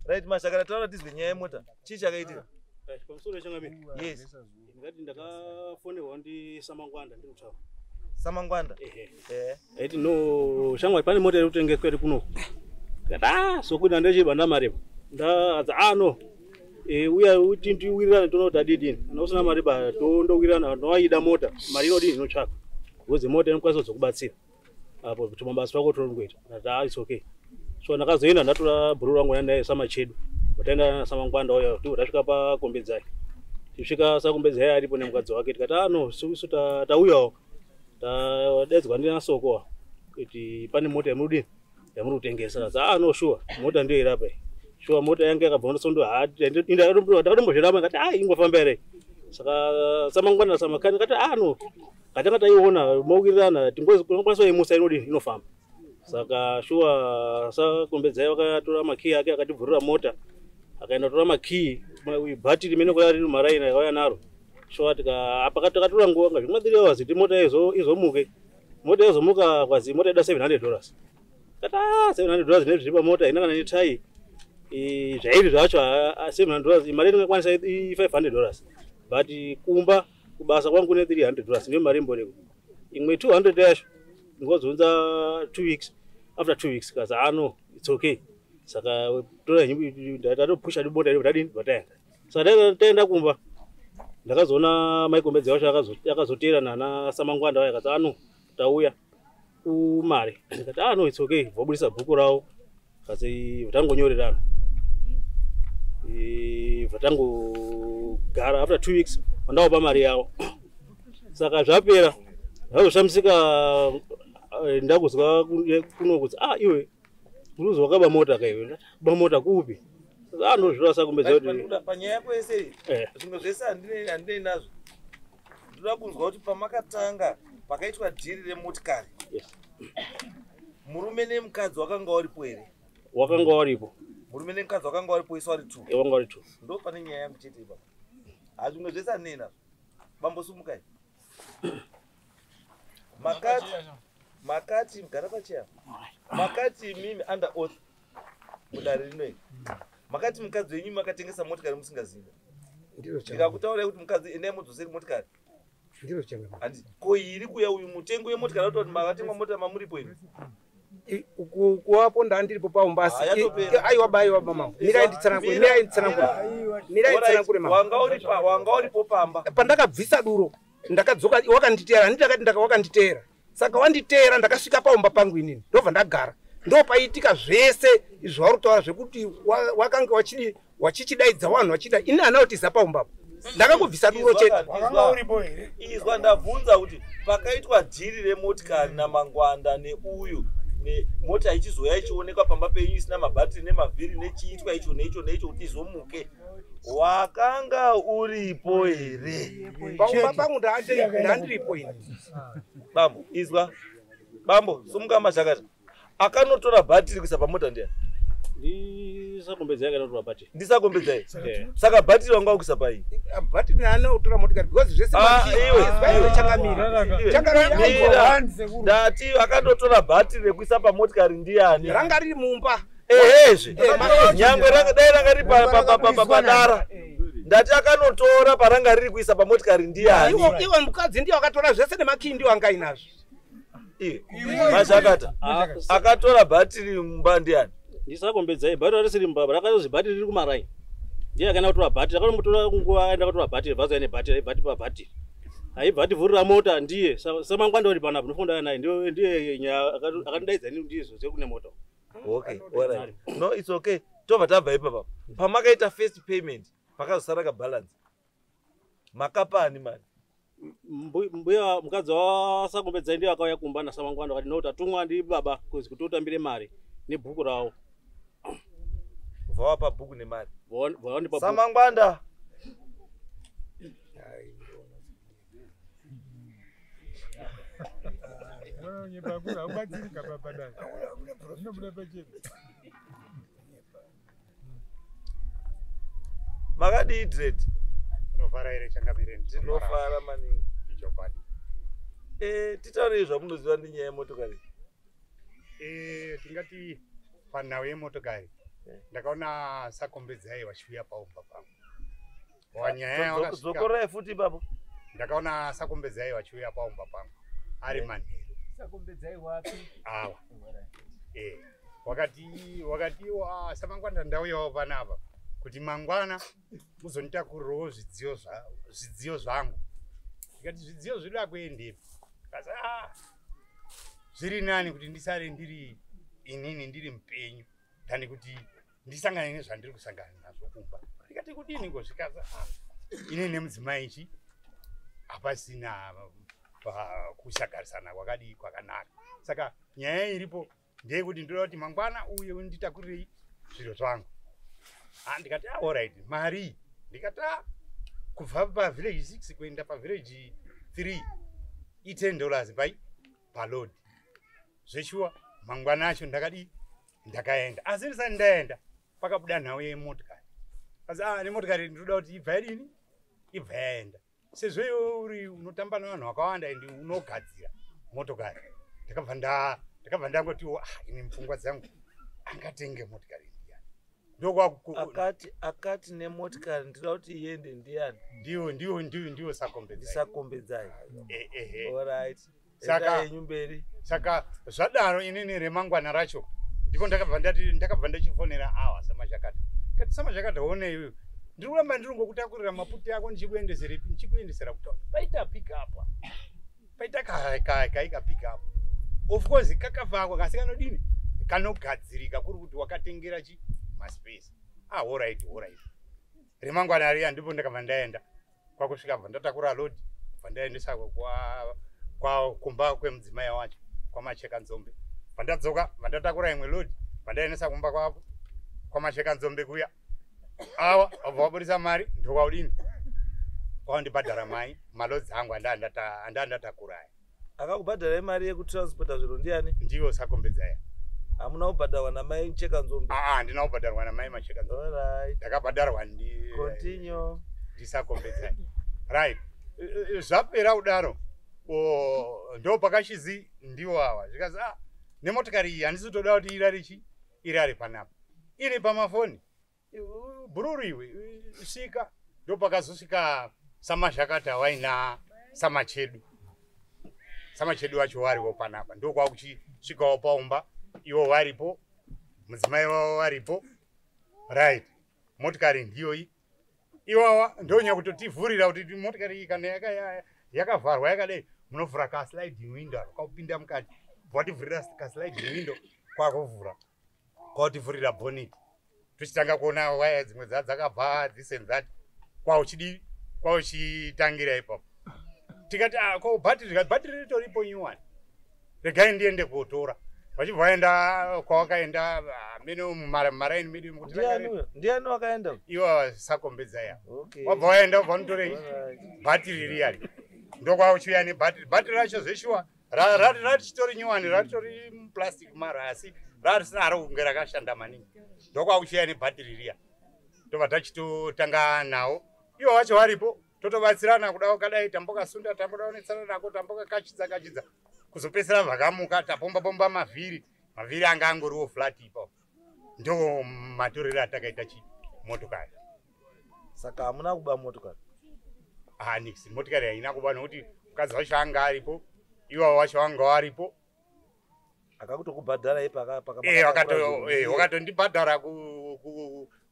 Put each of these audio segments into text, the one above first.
Right, mashakara, taura tizwe nyaya yemota. Chii chakaitika? Pamusoro, changamire. Yes. Ndingati ndakafonerwa ndiSamangwanda, ndiri kutaura. Samangwanda? Ehe. Eh. Aiti, "No shamwari, pane mota iri kutengeswa iri kunoku." Ndikati, "A, sokuti handichiba ndamari." Ndaadza, "A, no, uya uti tiwirirane, toona kuti adidini. Kana usina mari ba tondowirirana, nowaida mota, mari inodini, inotsvaka, because mota inokwanisa kuzokubatsira apo kuti mabasa wako torongoita." Ndati, "Ah, it's okay." So ndakazoenda, ndatora bhururu rangu naye Samachedu, taenda naSamangwanda uya. Tibva tasvika paKombedzai. Tisvika, saKombedzai aripo nemukadzi wake. Tikati, "Ah, no, isu tauyawo, tadaidzwa ndinaSokowa kuti pane mota yamuri yamuri kutengesa." Akati, "Ah, no, sure, mota ndiyo irapa iyi." Sure, mota yange yakabva ndosondo. Ndakatombozviramba, ndikati, "Ah, ingofamba here?" Saka Samangwana, Samakani kati, "Ah, no, katanga taiona, mowirirana, tingokwanisa kuimusa, inodini, inofamba." Saka sure, saKombedzai vakatora makii ake, akatibvurira mota, akaenda kutora makii, bhatiri rimene kuya riri maraini, akauya naro. Sure, apa takatora nguva nga zvimwe 3 hours kuti mota izomuke. Mota izomuka, kwazi mota ida $700. Kati, "Ah, $700 nezviri pamota ina kana netai zvairi zvacho, $700 mari inongakwanisa i $500, but kumba kubasa kwangu kune $300, ndiyo mari imboreko. Imwe 200 yacho ndingozunza 2 weeks, after 2 weeks." Kazi, "Ah, no, it's okay." Saka tora, tatopusha mota iri, tadini, vataenda. Saka taenda kumba, ndakazoona maikombedza wacho akazoteera nana Samangwanda vaya. Akati, "Ano tauya kumari." Ndikati, "Ah, no, it's okay." Vobudisa bhuku ravo, kasi vatangonyorerana, vatangogara. After 2 weeks vandavapa mari yavo. Saka zvapera, zvazoshamisika, ndakuzwa kuno kuti, "Ah, iwe uruzi wakaba mota kaiwe." Ndati, "Ba mota kupi?" Ah, ndozvira sakumbedza kuti Panyaya yako yese iyi, Eh. zvimwe zvese handinei nazvo. Ndoda kunzwa kuti pamakatanga, pakaitwa dhiri remotikari, murume nemukadzi wakanga waripo here? Wakanga waripo. Murume nemukadzi wakanga waripo, isu wari two? Wanga wari two. Ndo pane nyaya yangu chete ipapo. Hazvimwe zvese handinei nazvo. Bambo, sumukai. Makati, gara pacheya, makati imimi under oath mudare rinoi, makati mukadzi wenyu makatengesa motikari musingazivi. Ndiro changu. Ndikakutaurai kuti mukadzi, endai mudzoseri motikari. Ndiro changu. Handi ko iri kuya uyu mutengo wemotikari atoti makatengwa mota mamuripo imi? Kuwapo ndandiripo paumba, asi Ah, yatopera. aiwa ba, aiwa mama, mirai nditsanangure, mirai nditsanangure, mirai nditsanangure mama. Wanga uripo pamba? Pandakabvisa duro, ndakadzoka, wakanditeera. Handiti ndakati wakanditeera? Saka wanditeera, ndakasvika paumba pangu inini, ndobva ndagara. Ndo paitika zvese izvi zvauri kutaura, zvekuti wakanga wachidi wachichidaidza vanhu vachida ini hana kutiza paumbapo, ndakangobvisa duro chete. Izwa, izwa, ndabvunza kuti pakaitwa dhiri remotikari naMangwanda neuyu, mota ichizoya ichionekwa pamba penyu isina mabhatiri nemavhiri, nechiitwa icho neicho neicho kuti izomuke, wakanga uripo here? Paumba pangu ndandiripo ini. Bambo, izwa. Bambo, sumuka. Mashakata, akanotora bhatiri kuisa pamota ndiani? NdiSakombedza yake anotora bhatiri. NdiSakombedzai? Eh. Saka bhatiri wanga wakuisa pai? Bhatiri naanotora motikari, because zvese Ah, iwe, iwe. changamire, changamire. Mira. Ndati akanotora bhatiri rekuisa pamotikari ndiani? Ranga riri mumba. Ehezve. Eh, nyangwe dai ranga riri padara. Ndati akanotora paranga riri kuisa pamotikari ndiani? Iwo mukadzi ndiye wakatora zvese, nemakii ndiwo anga ainazvo. Iwe Mashakata, akatora bhatiri mumba ndiani? NdiSakombedzai. Bhatiri risiri mumba, rakazozi bhatiri riri kumaraini. Ndiye akaenda kutora bhatiri, akatombotora nguva aenda kutora bhatiri, vazouya nebhatiri, aibva tipa bhatiri, aibva ativhurira mota. Ndiye Samangwanda uri panapa, ndinofonda naye, ndiye nyaya akandidaidza ini ndizozive kune mota. Okay, alright, no, it's okay. Tobva tabva ipapa. Pamakaita first payment, pakazosara kabalance, makapani mari? Mbuya, mukadzi waSakombedzai, ndiye akauya kumba naSamangwanda, akati, "No, tatumwa ndi baba kuzi kuti utambire mari nebhuku ravo." Vawapa bhuku nemari? Vawandipa bhuku. Samangwanda. Unonyepa kuri haubatsirika papadai, zvinobuda pachena. Makadii, Dread? Unofara here, changamire? Tinofara maningi. Ichokwadi. Titaurei zvamunoziva ndinyaya yemotokari. Tingati panhau yemotokari, Ndakaona sakombedzai vachiuya paumba pangu. Wanyaya wakasvika. Dzokorai futi ipapo. Ndakaona sakombedzai vachiuya paumba pangu ari manheru. Sakombedzai wapi? Awa. Wakati samangwana ndauyawo panapa kuti mangwana muzonditakurirewo zvidziyo zvangu. Ndikati zvidziyo zvinoda kuendepi? Akati zviri nani kuti ndisare ndiri inini ndiri mupenyu than kuti ndisangane nezvandiri kusangana nazvo kumba. Ndikati kudini ko? Zvikazi inini nemudzimai ichi hapasina kusagarisana kwakadii kwakanaka. Saka nyaya iripo ndeyekuti ndoda kuti mangwana uye unditakurirei zviro zvangu. Ndikati alright, mari. Ndikati kubva pavillage 6 kuenda pavillage 3 i$10 palodi. Zveshuwa mangwana acho ndakadii ndakaenda. Asi ndisati ndaenda pakabuda nhau yemotikari. Asi nemotikari ndinoda kuti ibva yadini? Ibva yaenda. Sezvo iwe uri unotamba nevanhu vakawanda ende unogadzira motokari. Ndakabva ndangotiwo ini mupfungwa dzangu angatenge motikari ndiyani. Akati nemotikari ndinoda kuti iende ndiyani? Ndiwo sakombedzai. Ndisakombedzai. Alright. Saka mberi. Saka zvadaro inini remangwana racho ndipo ndakabva ndachifonera awa samachakata. Kati samachakata one iwe. Ndiri kuramba ndiri ngokutakurira maputi ako ndichikuendeserepi ndichikuendesera kutaura. Paita pick up. Paita kaika pick up. Of course kakavhakwa kasi kanodini? Kanogadzirika kuri kuti wakatengera chi maspace. Alright. Remangwana riya ndipo ndakabva ndaenda. Kwakusvika bva ndatakura load, bva ndaendesa kwa kumba kwemudzimai wacho kwamacheka nzombe. Bva ndadzoka, bva ndatakura imwe load, bva ndaendesa kumba kwavo kwamacheka nzombe kuya. Awa wabva wabudisa mari ndokwaudini? Kwawandibhadhara mai malodzi angu andandatakura aya. Akakubhadharai mari yekutransporta zviro ndiani? Ndiwo sakombedzai. Hamuna kubhadharwa namai Macheka Nzombe? Handina kubhadharwa namai Macheka Nzombe. Alright. Ndakabhadharwa Continue. Ndisakombedzai. Right. Zvapera kudaro ndo pakachizi ndiwo awa. Zvikazi nemotikari iyi handisi kutoda kuti irare irare panapa. Iri pamafoni. Bhururu iwe svika. Ndo pakazosvika samazhakata waina samachedu. Samachedu wacho wariwo panapa. Ndo kwakuchisvikawo paumba. Iwo waripo, mudzimai wavo waripo. Right. Motikari ndiyoyi. Iwawa ndonya kutotivhurira kuti motikari iyi kana yakavharwa yakadai munovhura ka sliding window kwakupinda mukati. Wativhurira ka sliding window kwakuvhura. Kwakutivhurira bonnet. Tochitanga kuona waya dzimwe dzakabva this and that. Kwauchidi kwauchitangira ipapo. Tikati ko battery battery ritoripo new one. Regai ndiende kotora. Vachibva vaenda kwawakaenda mene mumaraini medu kuti ndiani wakaenda? Iwo sakombedzai apa. Wabva waenda wabva unotorei bhatiri riyari. Ndokwauchiuya nebhatiri. Bhatiri racho zveshuwa ratichitori nyuwani ratitori muplastic maro asi rarisina haro kunge rakashanda maningi. Ndokwauchiuya nebhatiri riya. Tobva tachitotanga nawo. Iwo wacho waripo totobatsirana kuda wakadai tambokasunda tambodaonetsana nako tambokakachidza kachidza. Kuzopedzisira vakamuka tapomba pomba mavhiri. Mavhiri anga angoriwo flat ipapo. Ndo matorero atakaita chi motokari. Saka hamuna kuba motokari? Nix, motokari haina kuba nokuti mukadzi wacho anga aripo, iwawo wacho wanga waripo. Akakutokubhadhara wakatondibhadhara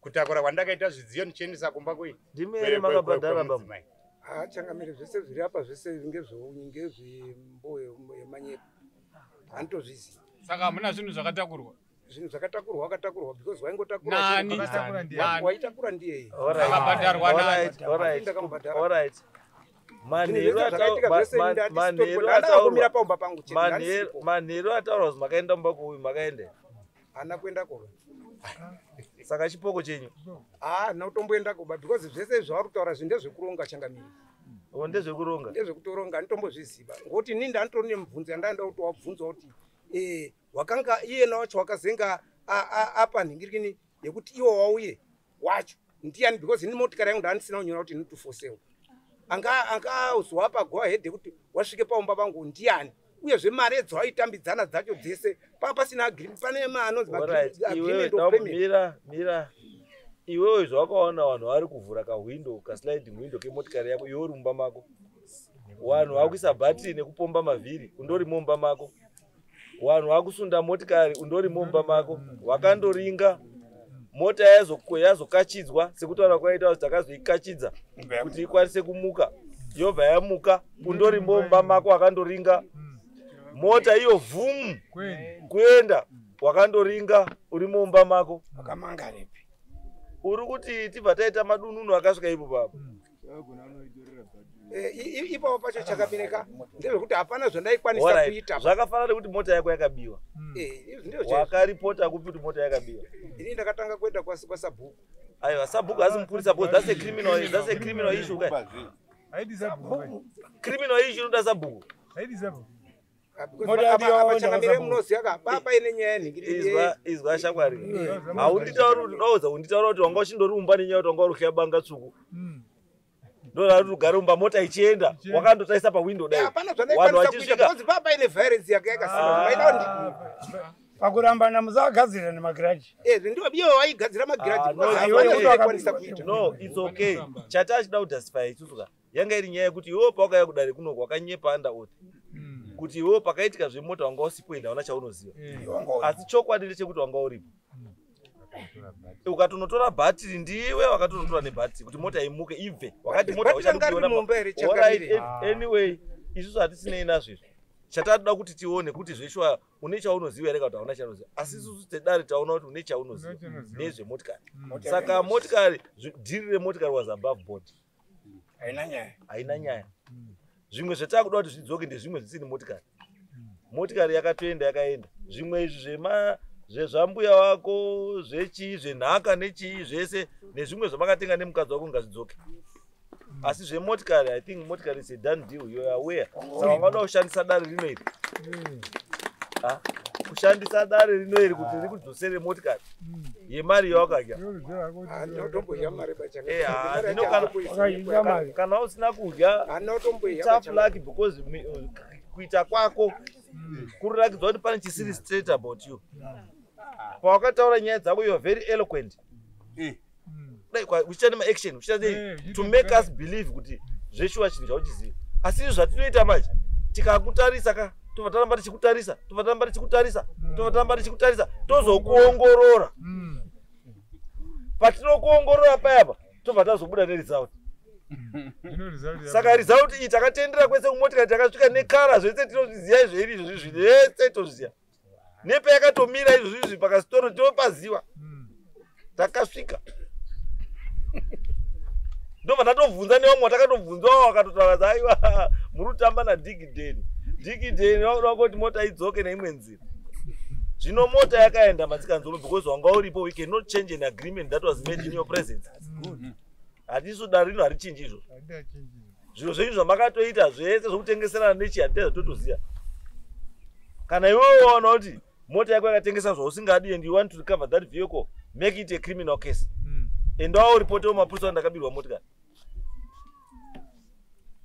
kutakura kwandakaita zvidziyo ndichiendesa kumba kwei. Ndimi here makabhadhara baba? Changamire zvese zviri apa zvese ngezvembo yemanyepo. Handitozvizivi. Saka hamuna zvinhu zvakatakurwa? Zvinhu zvakatakurwa wakatakurwa because waingotakura. Nani? Waitakura ndiye. Akabhadharwa nani? Alright. Manheru ataurwa kuti makaenda mumba kuuyu makaenda? Haana kuenda koba. Saka chipoko chenyu? Haana kutomboenda koba because zvese zvavari kutaura zvinhu ndezvekuronga changamire. Ndezvekuronga? Ndezvekutoronga, handitombozviziva. Ngokuti inini ndanditori nemubvunzo yandaida kuti wabvunzwa kuti wakanga iyena wacho wakazenga apa nhingirikini yekuti iwo wauye wacho ndiani because ini motikari yangu ndandisina kunyora kuti not for sale. Anga angazowapa go ahead yekuti wasvike paumba pangu ndiani. Uyezve mari dzawaitambidzana dzacho dzese panga pasina agreement, pane anonzi Alright, iwewe agreement of payment. mira mira, iwewe zvawakaona vanhu vari kuvhura kahwindo, kasliding window kemotikari yako, iwe uri mumba mako, vanhu vakuisa bhatiri nekupomba mavhiri, undori mumba mako, vanhu vakusunda motikari, undori mumba mako, wakandoringa mota yazokachidzwa sekutaura kwaita kuti takazoikachidza kuti ikwanise kumuka, yobva yamuka, undori mumba mako wakandoringa mota iyo vhumu kuenda, wakandoringa uri mumba mako. Wakamangarepi? Uri kuti tibva taita madununu akasvika ipo papo. Ipapo pacho chakabereka ndezvekuti hapana zvandaikwanisa Alright, kuita. Zvakafanana nekuti mota yako yakabiwa. Izvi ndizvo chaizvo. Wakaripota kupi kuti mota yakabiwa? Ini ndakatanga kuenda kwasabhuku. Aiwa, sabhuku haasi mupurisa, because that's a criminal issue kai. Criminal issue inoda sabhuku. Ah, because Mota yabiwa apa waenda changamire, kwasabhuku. munoziva ka papa ine nyaya yenhingiri. Izwa shamwari, haunditauri kuti udaudza kunditaura kuti wanga uchindorumba nenyaya kuti wanga uri banga tsvuku, ndorari ugare mumba mota ichienda, wakandotarisa pawindo dai Hapana vanhu zvandaikwanisa kuita vachisvika. because papa ine violence yake yakasimba. Vaida Pakurambana musagadzirira nemagiraji. Ndiwo ivo vaigadzira magiraji Ah, because no, hapana iwe zvandaikwanisa kuita. No, it's okay. Chati achida kujustify isusu ka, yanga iri nyaya yekuti iwewo pawakauya kudare kunoku wakanyepa under oath kuti iwewo pakaitika zvemota wanga usipo, ende hauna chaunoziva, asi chokwadi ndechekuti wanga uripo, ukatonotora bhatiri, ndiwe wakatonotora nebhatiri kuti mota imuke ibve, wakati mota Bhatiri ranga riri mumba here, Alright, changamire? Anyway, isusu hatisinei nazvo izvi. Chatatoda kuti tione kuti zveshuwa une chaunoziva here kana kuti hauna chaunoziva. Asi isusu tedare taona kuti une chaunoziva nezvemotikari. Saka motikari, dhiri remotikari was above board. Haina nyaya. Haina nyaya. Zvimwe zvatakuda kuti zvidzoke ndezvimwe zvisiri motikari. Motikari yakatoenda, yakaenda. Zvimwe izvi zvezvambuya wako, zvechii, zvenhaka nechii zvese, nezvimwe zvamakatenga nemukadzi wako, ngazvidzoke. Asi zvemotikari, I think motikari is a done deal. You are aware. Saka wangada kushandisa dare rino iri, Ah, kushandisa dare rino iri kuti rikudzosere motikari yemari yawakadya. Handinotomboziva mari. Eh, ah, Wakadya mari. Kana usina kudya, Handinotomboziva. tough luck, because kuita kwako kurirakidza kuti pane chisiri straight about you. Pawakataura nyaya dzako, you are very eloquent. Dai uchiita nemaaction, uchiita sei to make us believe kuti zveshuwa chinhu chauchiziva. Asi izvi zvatinoita manje, tikakutarisa ka, tobva taramba tichikutarisa, tobva taramba tichikutarisa, tobva taramba tichikutarisa, tozokuongorora. Patinokuongorora payapa, tobva tazobuda neresult. Saka result iyi, takatendera kwese kumotikari, takasvika nekara, zvese tinozviziva izvo, iri izvozvi zvese tozviziva, nepayakatomira izvozvizvi pakasitoro tinopaziva, takasvika. Ndobva ndatobvunza nevamwe vatakatobvunzawo, vakatotaura za, aiwa, muri kutamba nadhigidheni. Dhigidheni vakuda kuti mota idzoke neimwe nzira. Zvino mota yakaenda, matsikanzombe, because wanga uripo. We cannot change an agreement that was made in your presence. Hatisu dare rino harichinji izvozvo. Zviro zvenyu zvamakatoita zvese zvokutengeserana nechi, hatita zvatotoziva. Kana iwewe waona kuti mota yako yakatengesa zvausingadi and you want to recover that vehicle, make it a criminal case. Endawo uripotewo mapurisa kuti ndakabirwa motikari,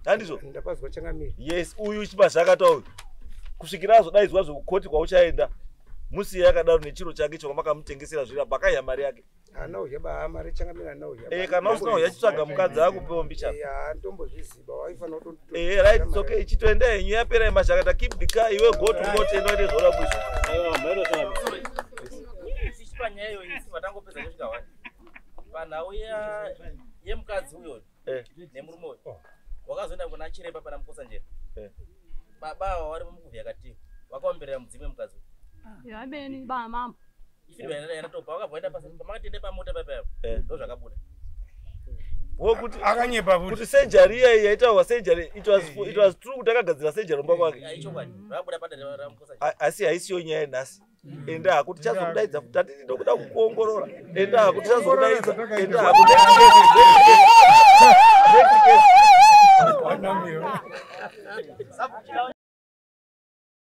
handizvo? Ndapazwa, changamire. Yes, uyu chibazvakata uyu, kusvikira azodaidzwa zvekukoti kwauchaenda, musiye yakadaro nechiro chake chakwamakamutengesera zvira bakaiya mari yake. Haana kudya ba mari, changamire, haana kudya. Kana usina kudya, chitsvaga mukadzi akupewo mbichana. Handombozviziva, waifanira. Right, it's okay. Chitoenda henyu, yapera yemazhakata. Keep the car, iwe go to court, enda uite zvaoda kuizwa. Aiwa, mairo sana. Tichi panyaya iyoyi vatangopedza kusvika wani panhau yemukadzi uyoyo nemurume uyu wakazoenda kuna chiremba pana Mukosanjera. Baba ava vari mukuvhiya katiyo, vakaomberera mudzimu wemukadzi uyu. Yabeni ba mama. Ifirima yanatopa wakabva pasi pamakatende pamota paipapo. Ndo zvakabuda. Wokuti Akanyepa futi. Kuti surgery iya yaitaurwa, surgery, it was true kuti akagadzira surgery mumba kwake. Ichokwadi, zvakabuda padare raMukosanjera. Asi haisiyo nyaya yenhasi. Enda hako, tichazokudaidza futi. Hatiti ndokuda kukuongorora. Enda hako, tichazokudaidza. Enda hako. Next case, next case, next case.